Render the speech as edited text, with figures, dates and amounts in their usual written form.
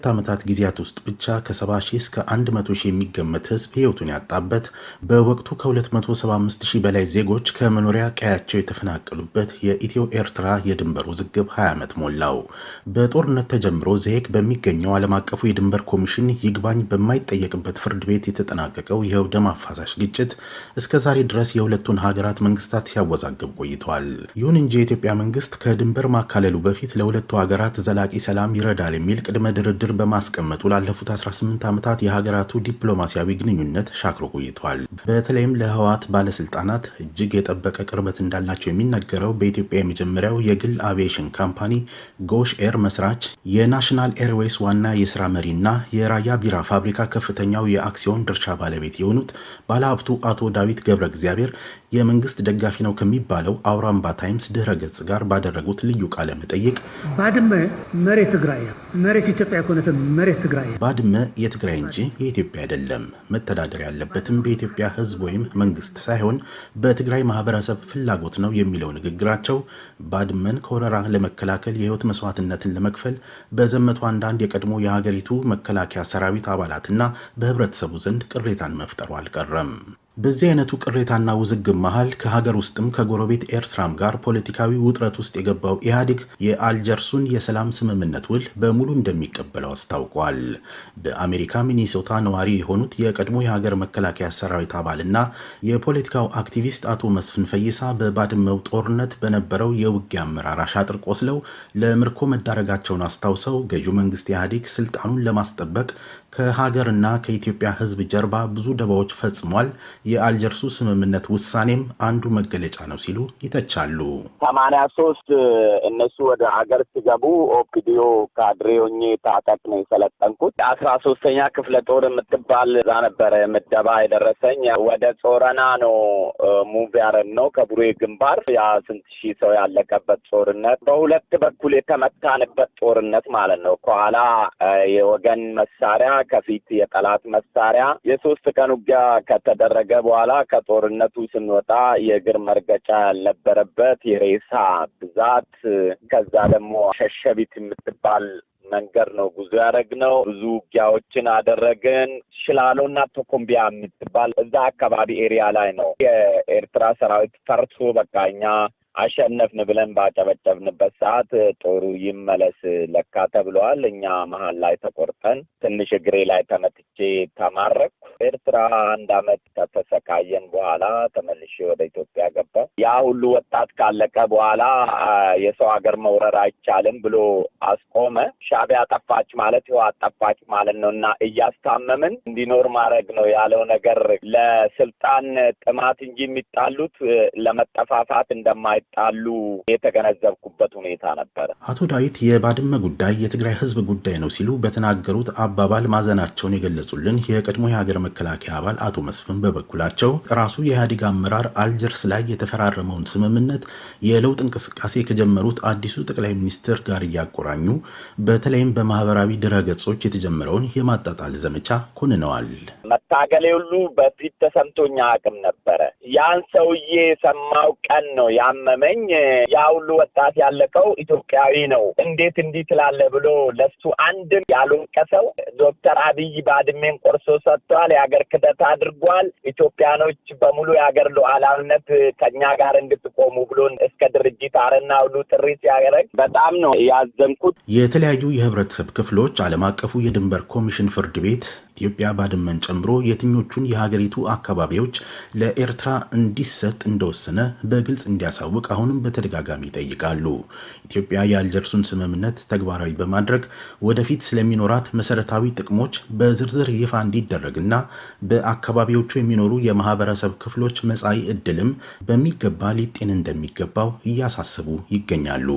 2 ዓመታት ጊዜያት ውስጥ ብቻ ከ70 ሺህ እስከ 100 ሺህ የሚገመት ህዝብ ህይወቱን ያጣበት፣ በወቅቱ ከ275 ሺህ በላይ ዜጎች ከመኖሪያ ቀያቸው የተፈናቀሉበት የኢትዮ ኤርትራ የድንበር ውዝግብ 20 ዓመት ሞላው። በጦርነት ተጀምሮ ዘ ሄግ በሚገኘው ዓለም አቀፉ የድንበር ኮሚሽን ይግባኝ በማይጠየቅበት ፍርድ ቤት የተጠናቀቀው ይኸው ደም አፋሳሽ ግጭት እስከ ዛሬ ድረስ የሁለቱን ሀገራት መንግስታት ሲያወዛግብ ቆይቷል። ይሁን እንጂ የኢትዮጵያ መንግስት ከድንበር ማካለሉ በፊት ለሁለቱ ሀገራት ዘላቂ ሰላም ይረዳል የሚል ቅድመ ድርድር በማስቀመጡ ላለፉት 18 ዓመታት የሀገራቱ ዲፕሎማሲያዊ ግንኙነት ሻክሮ ቆይቷል። በተለይም ለህወሓት ባለስልጣናት እጅግ የጠበቀ ቅርበት እንዳላቸው የሚነገረው በኢትዮጵያ የመጀመሪያው የግል አቪዬሽን ካምፓኒ ጎሽ ኤር መስራች፣ የናሽናል ኤርዌይስ ዋና የስራ መሪና የራያ ቢራ ፋብሪካ ከፍተኛው የአክሲዮን ድርሻ ባለቤት የሆኑት ባለሀብቱ አቶ ዳዊት ገብረ እግዚአብሔር የመንግስት ደጋፊ ነው ከሚባለው አውራምባ ታይምስ ድህረ ገጽ ጋር ባደረጉት ልዩ ቃለ መጠይቅ ባድመ መሬት ትግራይ እያ፣ መሬት ኢትዮጵያ ኣይኮነትን፣ መሬት ትግራይ እያ። ባድመ የትግራይ እንጂ የኢትዮጵያ አይደለም። መተዳደር ያለበትም በኢትዮጵያ ሕዝብ ወይም መንግስት ሳይሆን በትግራይ ማህበረሰብ ፍላጎት ነው የሚለው ንግግራቸው ባድመን ከወረራ ለመከላከል የህይወት መስዋዕትነትን ለመክፈል በዘመቱ አንዳንድ የቀድሞ የሀገሪቱ መከላከያ ሰራዊት አባላትና በህብረተሰቡ ዘንድ ቅሬታን መፍጠሩ አልቀረም። በዚህ አይነቱ ቅሬታና ውዝግብ መሃል ከሀገር ውስጥም ከጎረቤት ኤርትራም ጋር ፖለቲካዊ ውጥረት ውስጥ የገባው ኢህአዴግ የአልጀርሱን የሰላም ስምምነት ውል በሙሉ እንደሚቀበለው አስታውቋል። በአሜሪካ ሚኒሶታ ነዋሪ የሆኑት የቀድሞ የሀገር መከላከያ ሰራዊት አባልና የፖለቲካው አክቲቪስት አቶ መስፍን ፈይሳ በባድመው ጦርነት በነበረው የውጊያ አመራር አሻጥር ቆስለው ለምርኮ መዳረጋቸውን አስታውሰው ገዢው መንግስት ኢህአዴግ ስልጣኑን ለማስጠበቅ ከሀገርና ከኢትዮጵያ ሕዝብ ጀርባ ብዙ ደባዎች ፈጽሟል፣ የአልጀርሱ ስምምነት ውሳኔም አንዱ መገለጫ ነው ሲሉ ይተቻሉ። 83 እነሱ ወደ አገር ሲገቡ ኦፒዲዮ ካድሬ ሆኜ ታጠቅ ነው የሰለጠንኩት። 13ኛ ክፍለ ጦር የምትባል እዛ ነበረ ምደባ የደረሰኝ። ወደ ጾረና ነው move ያደረግነው ከቡሬ ግንባር። ያ ስንት ሺህ ሰው ያለቀበት ጦርነት፣ በሁለት በኩል የተመታንበት ጦርነት ማለት ነው። ከኋላ የወገን መሳሪያ፣ ከፊት የጠላት መሳሪያ። የ3 ቀን ውጊያ ከተደረገ በኋላ ከጦርነቱ ስንወጣ የእግር መርገጫ ያልነበረበት የሬሳ ብዛት፣ ከዛ ደግሞ ሸሸቢት የምትባል መንገድ ነው ጉዞ ያደረግነው። ብዙ ውጊያዎችን አደረግን። ሽላሎና ቶኮምቢያ የምትባል እዛ አካባቢ area ላይ ነው የኤርትራ ሰራዊት ፈርቶ በቃ እኛ አሸነፍን ብለን ባጨበጨብንበት ሰዓት ጦሩ ይመለስ ለካ ተብለዋል። እኛ መሀል ላይ ተቆርጠን ትንሽ እግሬ ላይ ተመትቼ ተማረኩ። ኤርትራ አንድ አመት ከተሰቃየን በኋላ ተመልሼ ወደ ኢትዮጵያ ገባሁ። ያ ሁሉ ወጣት ካለቀ በኋላ የሰው ሀገር መውረር አይቻልም ብሎ አስቆመ። ሻዕቢያ ጠፋች ማለት ህወሓት ጠፋች ማለት ነው እና እያስታመምን እንዲኖር ማድረግ ነው ያለው ነገር ለስልጣን ጥማት እንጂ የሚጣሉት ለመጠፋፋት እንደማይጣሉ የተገነዘብኩበት ሁኔታ ነበረ። አቶ ዳዊት የባድመ ጉዳይ የትግራይ ህዝብ ጉዳይ ነው ሲሉ በተናገሩት አባባል ማዘናቸውን የገለጹልን የቀድሞ የሀገር መከላከያ አባል አቶ መስፍን በበኩላቸው ራሱ የኢህአዴግ አመራር አልጀርስ ላይ የተፈራረመውን ስምምነት የለውጥ እንቅስቃሴ ከጀመሩት አዲሱ ጠቅላይ ሚኒስትር ጋር እያቆራኙ በተለይም በማህበራዊ ድረገጾች የተጀመረውን የማጣጣል ዘመቻ ኮንነዋል። መታገሌ ሁሉ በፊት ተሰምቶኝ አያውቅም ነበረ። ያን ሰውዬ የሰማው ቀን ነው ያመመኝ። ያ ሁሉ ወጣት ያለቀው ኢትዮጵያዊ ነው፣ እንዴት እንዲህ ትላለህ ብሎ ለሱ አንድም ያልወቀሰው ዶክተር አብይ ባድሜን ቆርሶ ሰጥቷል። የሀገር ክደት አድርጓል። ኢትዮጵያኖች በሙሉ የሀገር ሉዓላዊነት ከኛ ጋር እንድትቆሙ ብሎ እስከ ድርጅት አረና ሁሉ ጥሪ ሲያደርግ በጣም ነው ያዘንኩት። የተለያዩ የህብረተሰብ ክፍሎች ዓለም አቀፉ የድንበር ኮሚሽን ፍርድ ቤት ኢትዮጵያ ባድመን ጨምሮ የትኞቹን የሀገሪቱ አካባቢዎች ለኤርትራ እንዲሰጥ እንደወሰነ በግልጽ እንዲያሳውቅ አሁንም በተደጋጋሚ ይጠይቃሉ። ኢትዮጵያ የአልጀርሱን ስምምነት ተግባራዊ በማድረግ ወደፊት ስለሚኖራት መሰረታዊ ጥቅሞች በዝርዝር ይፋ እንዲደረግና በአካባቢዎቹ የሚኖሩ የማህበረሰብ ክፍሎች መጻኢ ዕድልም በሚገባ ሊጤን እንደሚገባው እያሳሰቡ ይገኛሉ።